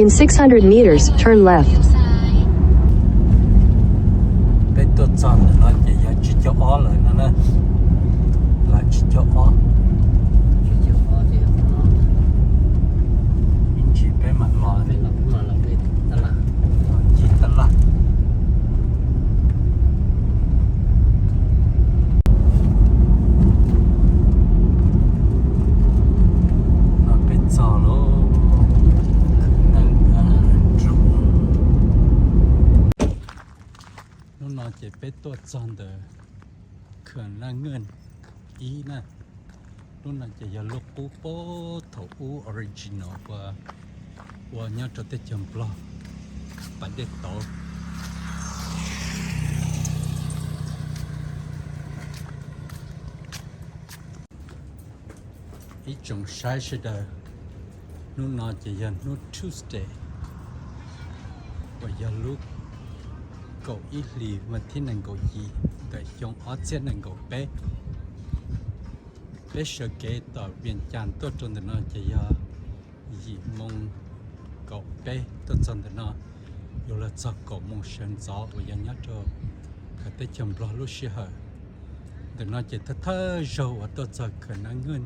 In six hundred meters, turn left. Peb tuaj txog ntawm no ces yog tsib caug ob lawm no na. Lawm tsib caug ob. Ib ntsis peb mam los, peb los, peb mam los ncig tab laj. No peb txog lawm. Hnub no ces peb tuaj txog ntawm Kham Naj Nkeej ib na. Lub no ces yog lub qub puag thaum ub original uas ua nyob rau teb chaws Nplog pas dej tauv. Ib tsoom saib sawv daws, hnub no ces yog hnub Tuesday uas yog lub kaum ib hlis vas thib nees nkaum yim ntawm xyoo ob txhiab nees nkaum peb. Peb sawv kev tom Vias Cas tuaj rau ntawm no ces yog yim moo kaum peb tuaj txog ntawm no, yuav luag txog kaum moo sawv ntxov uas yog nyob rau teb chaws Nplog lub sij hawm. Ntawm no ces thawj thawj zaug uas tuaj txog Kham Naj Nkeej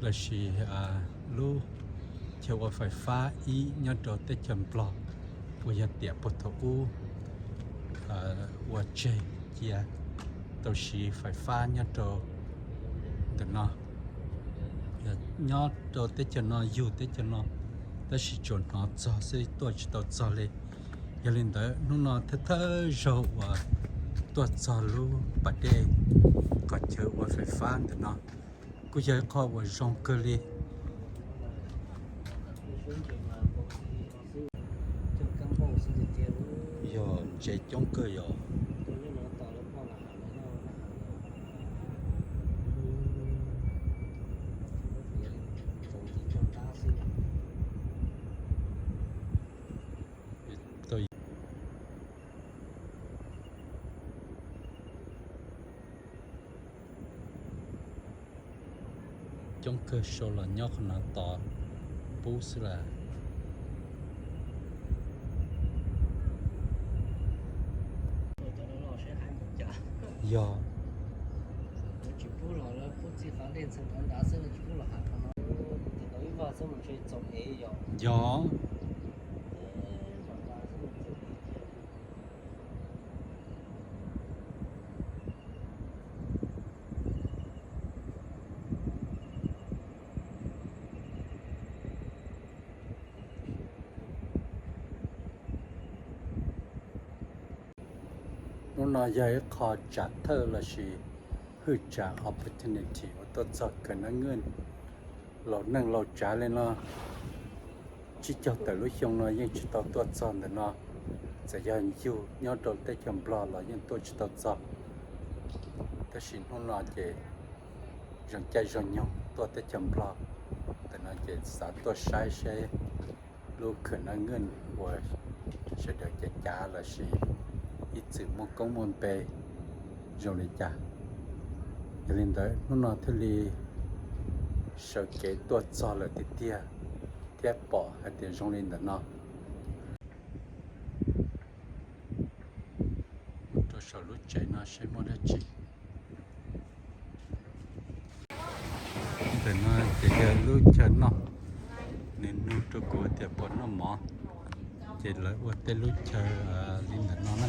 lossis lub chaw ua fais fab ib nyob rau teb chaws Nplog uas yog tiam puag thaum ub ua tseg cia tau siv fais fab nyob rau ntawm no, nyob rau teb chaws no yug teb chaws no, tab sis tsuas hnov txog xwb tuaj tsis tau txog li. Yog li ntawd hnub no thawj thawj zaug uas tuaj txog lub pas dej qhov chaw ua fais fab ntawm no, kuj yog ib qho uas zoo kawg li. Yog ntsev coob kawg yog. Coob kawg sau los nyob qhov no tos pub xwb las. Yog. Yog. Hnub no yog ib qho tsam thawj lossis hwj tsam opportunity uas tuaj txog Kham Naj Nkeej. Laus neej laus tsav li no, tsib caug tawm lub xyoo no yeej tsis tau tuaj txog ntawm no. Txawm yog yug nyob rau teb chaws Nplog los yeej tuaj tsis tau txog. Tab sis hnub no ces zoo caij zoo nyoog tuaj teb chaws Nplog, ntawm no ces xav tuaj saib seb lub Kham Naj Nkeej uas sawv daws cav cav lossis ib txwm muaj koob muaj npe zoo li cas. Yog li ntawd hnub no thiaj li sawv kev tuaj txog lawm tiag tiag thiab pom hais tias zoo li ntawm no. Mus rau saum lub tsev no seb muaj dab tsi. Ntawm no ces yog lub chaw noj, nws nug rau kuv tias puas noj mov, ces lawv ua tej lub chaw li ntawm no na,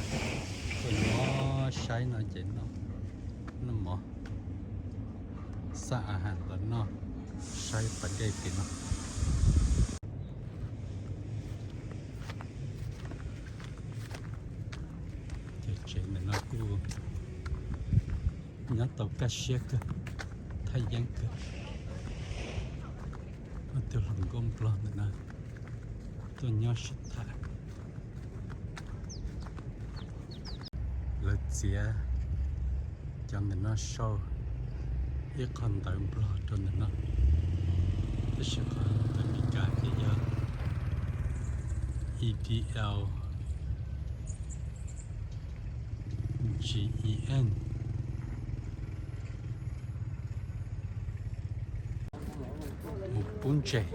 tuaj nyob saib no ces noj mov, xab a has los noj, saib pas dej tim no. Ces tsev ntawm no kuj nyob tau kaj siab kawg, thaj yeeb kawg. Muaj tus hluas nkauj Nplog ntawm no tuaj nyob sib tham. Lawv txiav cov ntawm no sau ib qho ntawv Nplog rau ntawm no, tab sis qhov ntawv Meskas ces yog E D L G E N. Mus pub ntses.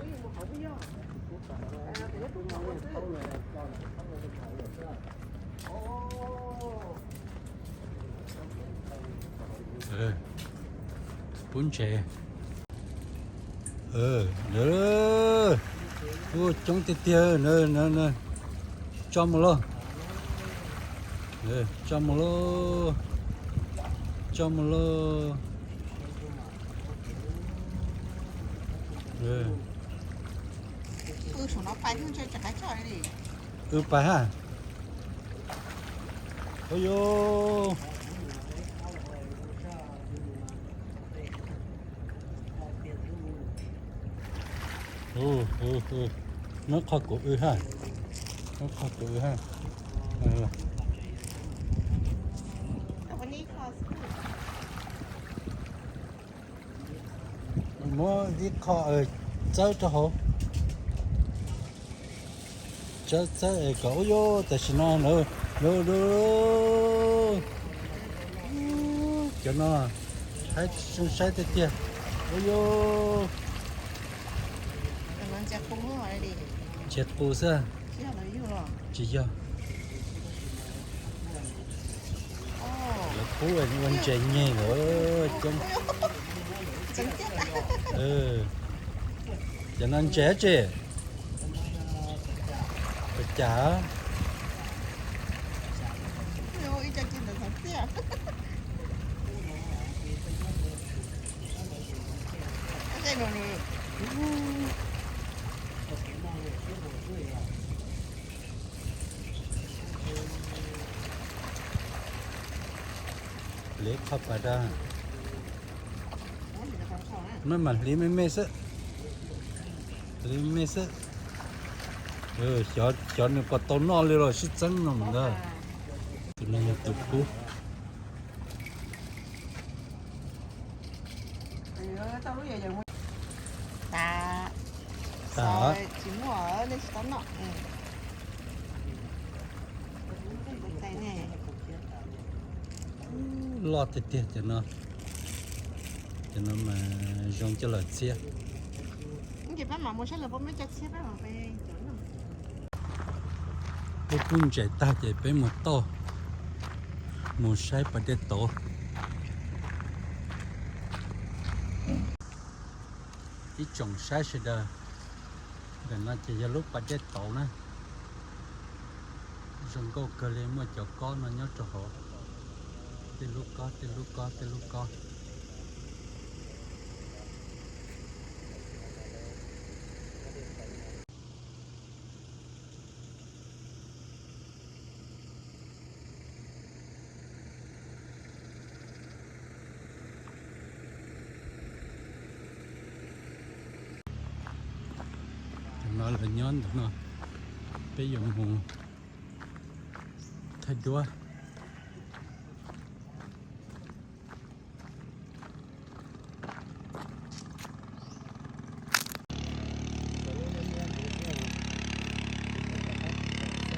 Pub ntses. Ua coob tiag tiag. Tso mus lauj. Tso mus lauj. Tso mus lauj. Wb pais ha. Ua yuj. Muab qhov kuv wb ha. Muab qhov kuv wb ha. Muab ib qho txawb rau hauv. Txawb txawb es kom ua yuj tam sim no na. Cov no haib zoo saib tiag tiag. Ua yuj. Ntses qus xwb. Tsis yog. Lawv pub ua ntses nyeg lawm coob. Cov no ntses dab tsi? Ua cas? Hliv qhov pas da. Maj mam hliv me me xwb. Hliv me me xwb. Xyov nws puas tau noj li los sib txeeb no ntag. Tus no yog tus pub. Tas. Loj tiag tiag cov no. Cov no mas zoo coj los txiab. Peb pub ntses tag ces peb mus tauj, mus saib pas dej tauv. Ib tsoom saib sawv daws, ntawm no ces yog lub pas dej tauv na. Zoo nkauj kawg li, muaj cov kob no nyob rau hauv. Tej lub kob, tej lub kob, tej lub kob. Tam no lawv nyob ntawm no, peb yuav mus thaij duab.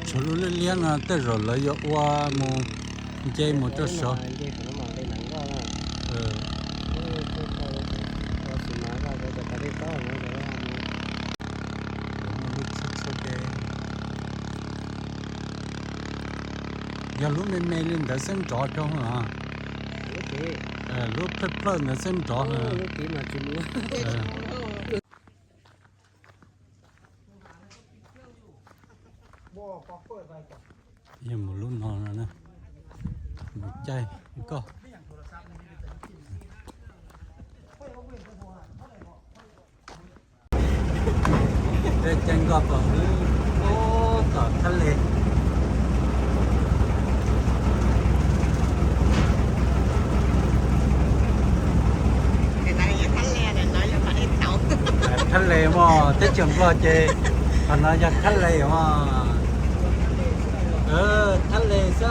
Tshuav lub liab liab no tej zaum lawv yuav ua mus nce mus rau saud. Yog lub me me li ntawd xwb nrov rau los, lub plawj plawj ntawd xwb nrov. Yog mus lub no no, mus caij nkoj. Peb caij nkoj pom hwv, ub, tom thab le. Thab le mas teb chaws Nplog ces qhov no yog thab le mas. Thab le xwb.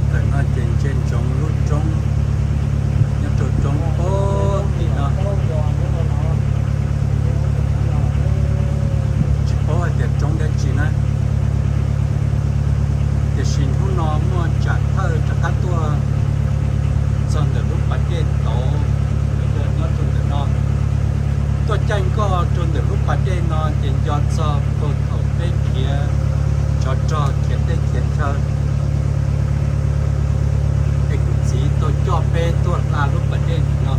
Ntawm no ces ntsia ntsoov lub roob nyob rau roob pem tim no, tsis paub hais tias roob dab tsi na. Tiam sis hnub no muaj tsam thawj rov qab tuaj txog ntawm lub pas dej tod, yog nyob rau ntawm no. Tuaj caij nkoj rau ntawm lub pas dej no ces nco txog puag thaum peb khiav tsov rog khiav teb khiav chaw, es kuv txiv tau coj peb tuaj hla lub pas dej no.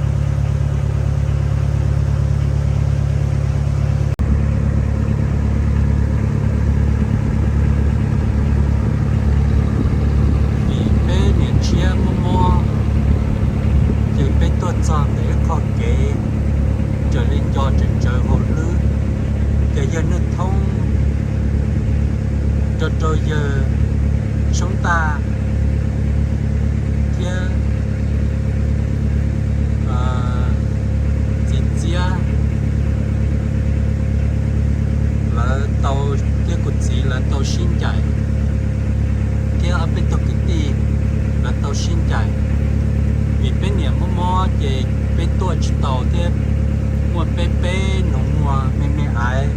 Vim peb niam tshiab mob mob, ces peb tuaj txog ntawm ib qho kev, raws li nco tsawv tsawv hauv hlwb, ces yawg Neej Thoob nrog rau yawg Soob Ntaj thiab txiv Txiab, lawv tau, thiab kuv txiv lawv tau sib ncaim, thiab ob peb tug kwv tij lawv tau sib ncaim. Vim peb niam mob mob ces peb tuaj tsis tau thiab, muaj peb peb nus muag me me aiv,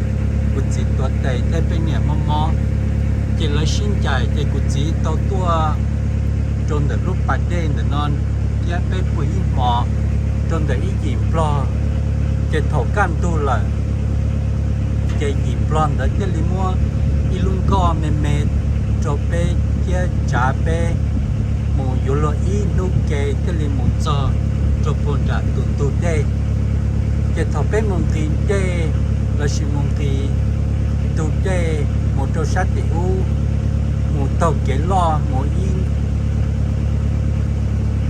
kuv txiv tuav tes thiab peb niam mob mob, ces lawv sib ncaim ces kuv txiv tau tuaj rau ntawm lub pas dej ntawm no thiab peb pw ib hmos rau ntawm ib yim nplog, ces thaum kaj ntug lawm ces yim nplog ntawd thiaj li muab ib lub nkoj me me rau peb thiab tsav peb mus yuav luag ib hnub ke thiaj li mus txog rau puag nram tus ntug dej. Ces thaum peb mus nqis dej lossis mus nqis tus dej mus rau sab tim ub, mus taug kev loj mus ib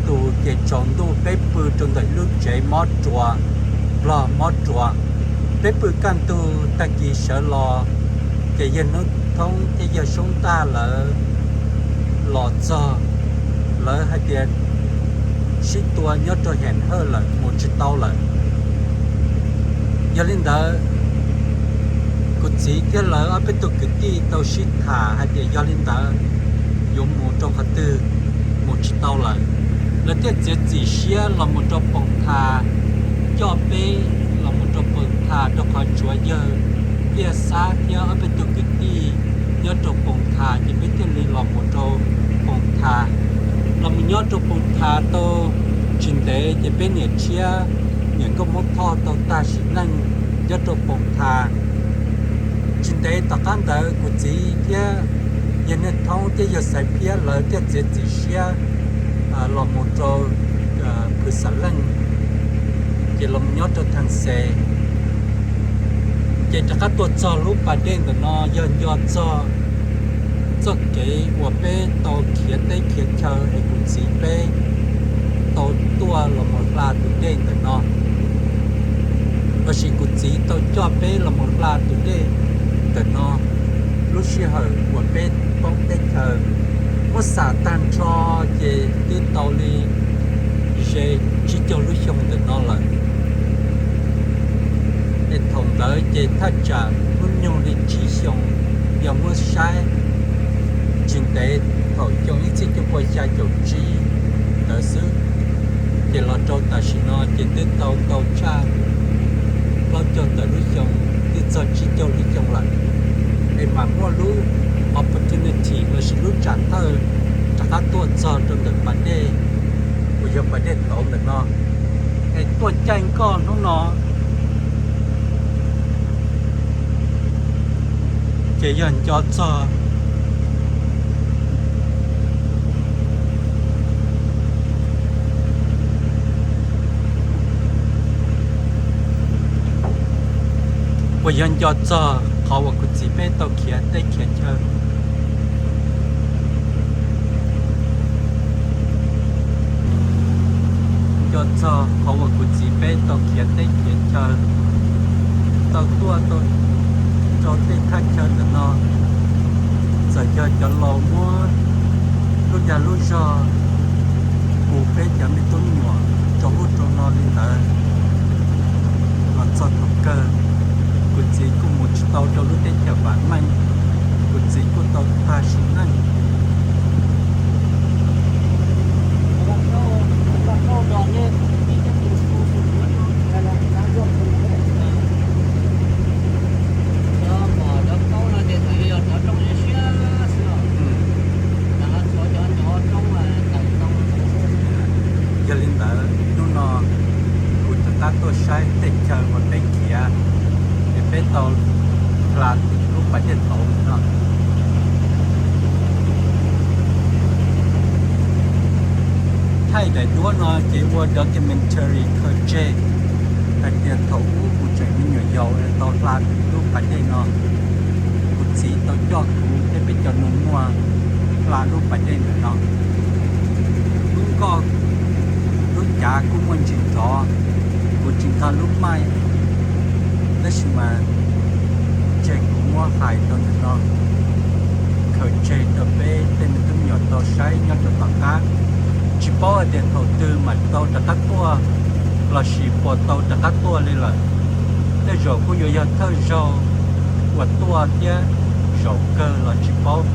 tus ces tsaus ntuj peb pw rau ntawm lub tsev mob ruas, nplog mob ruas. Peb pw kaj ntug tag kis sawv los, ces yawg Neej Thoob thiab yawg Soob Ntaj lawv los txog, lawv hais tias sib tua nyob rau Hem Hawj lawm mus tsis tau lawm. Yog li ntawd, kuv txiv thiab lawv ob peb tug kwv tij tau sib tham hais tias yog li ntawd yuav mus rau qhov twg, mus tsis tau lawm. Lawv thiaj txiav txim siab los mus rau Poom Thas, coj peb los mus rau Poom Thas rau qhov tsuav yawg Liaj Xab thiab ob peb tug kwv tij nyob rau Poom Thas, ces peb thiaj li los mus rau Poom Thas. Los mus nyob rau Poom Thas tau tsis ntev ces peb niam tshiab niam nkauj Hmoob Thoj tau tag sim neej nyob rau Poom Thas. Tsis ntev tom qab ntawd kuv txiv thiab yawg Neej Thoob thiab yawg Xaiv Phiab lawv thiaj txiav txim siab los mus rau Phwv Xam Leej, ces los nyob rau Theem Xes. Ces rov qab tuaj txog lub pas dej ntawm no yog nco txog txoj kev uas peb tau khiav teb khiav chaw es kuv txiv peb tau tuaj los mus hla tus dej ntawm no. Lossis kuv txiv tau coj peb los mus hla tus dej ntawm no. Lub sij hawm uas peb poob teb chaws, muab xam tag nrho ces twb tau li ze tsib caug lub xyoo ntawm no lawm. Es thaum ntawd ces thaj tsam hnub nyoog li tsib xyoo, yog muab saib tsis ntev thaum xyoo ib txhiab cuaj pua xya caum tsib ntawd xwb, ces los rau tam sim no ces twb tau tau tshaj plaub caug tawm lub xyoo, twb txog tsib caug lub xyoo lawm. Es mam muaj lub opportunity lossis lub tsam thawj rov qab tuaj txog rau ntawm pas dej uas yog pas dej tauv ntawm no. Es tuaj caij nkoj hnub no ces yog nco txog, uas yog nco txog qhov uas kuv txiv peb tau khiav teb khiav chaw. Nco txog qhov uas kuv txiv peb tau khiav teb khiav chaw, tau tuaj tau rau tej thaj chaw ntawm no, txawm yog cov laus muab lub dag lub zog hu peb cov me tub me nyuam rau ub rau no li ntawd los txog thaum kawg, kuv txiv kuj mus tsis tau rau lub teb chaws vam meej, kuv txiv kuj tau tag sim neej. saib tej chaw uas peb khiav, ces peb tau hla lub pas dej tauv no. Thaij daim duab no ces ua documentary khaws tseg hais tias thaum ub kuv tseem me nyuam yaus tau hla lub pas dej no. Kuv txiv tau coj kuv thiab peb cov nus muag hla lub pas dej ntawm no. Lub nkoj lub cav kuj muaj ntsis nrov, kuv tsis nqa lub mic, tab sis mas tseg kuv muab hais tau ntawm no khaws tseg rau peb tej me tub me nyuam tau saib nyob rau tom qab. Tsis paub hais tias thaum twg mam tau rov qab tuaj lossis puas tau rov qab tuaj li lawm. Tej zaum kuj yuav yog thawj zaug uas tuaj thiab zaum kawg los tsis paub.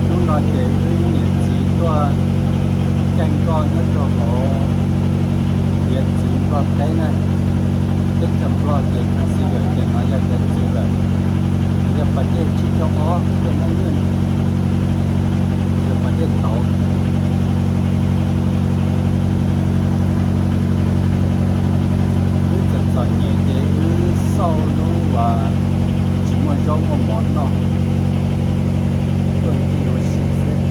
Hnub no ces wb niam txiv tuaj caij nkoj nyob rau hauv hiav txwv Nplog teb na. Teb chaws Nplog ces New Zealand ces no yog hiav txwv lawm, yog pas dej tsib caug ob tuaj Hmoob Nyuj, yog pas dej tauv. Wb txom txom nyem ces wb xauj lub uas tsis muaj zaub muaj mov noj tuaj ncig ua si xwb.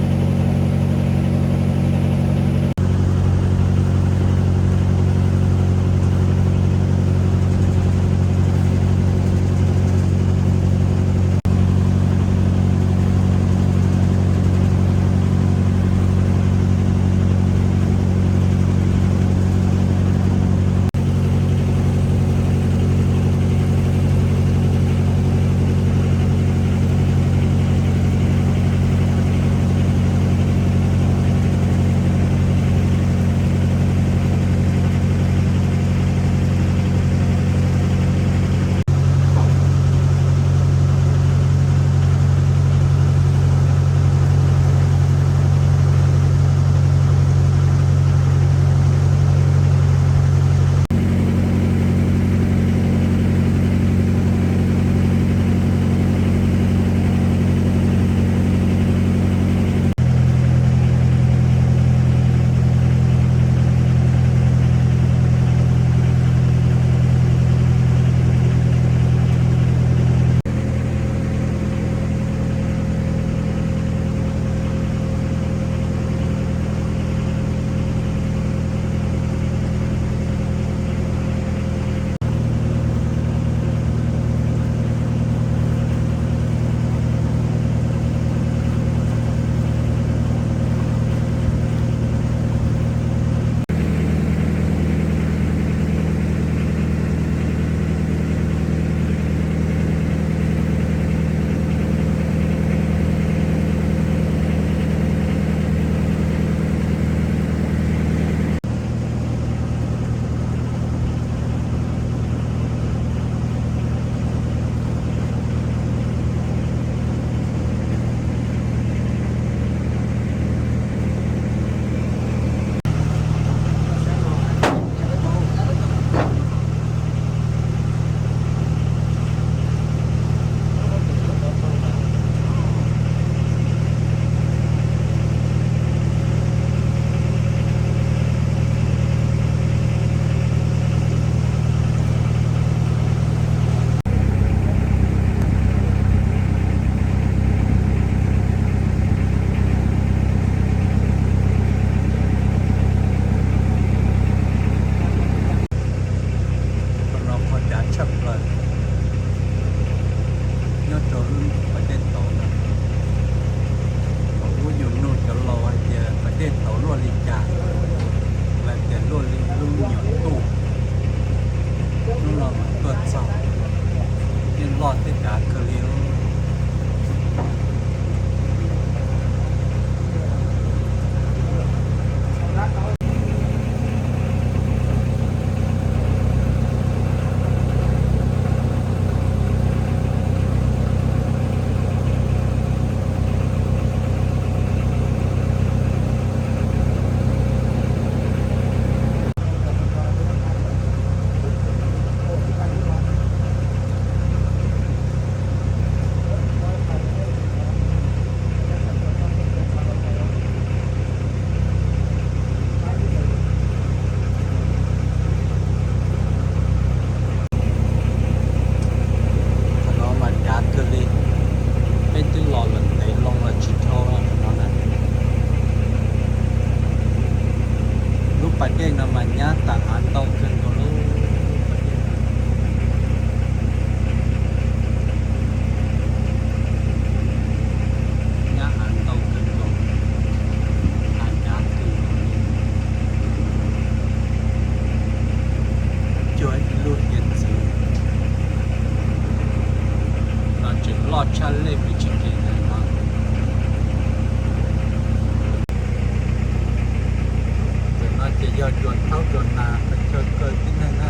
Mas peb coj koj tib neeg na,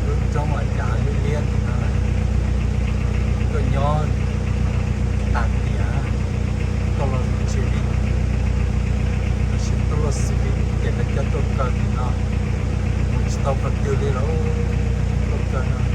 lub roob uas cav liab liab tim no lawm, koj nyob tag tiam tuaj los tsis vim, tab sis tuaj los xws li ces peb coj tuaj kaw tim no, mus tsis tau qhov twg li lawm, tuaj kaw no.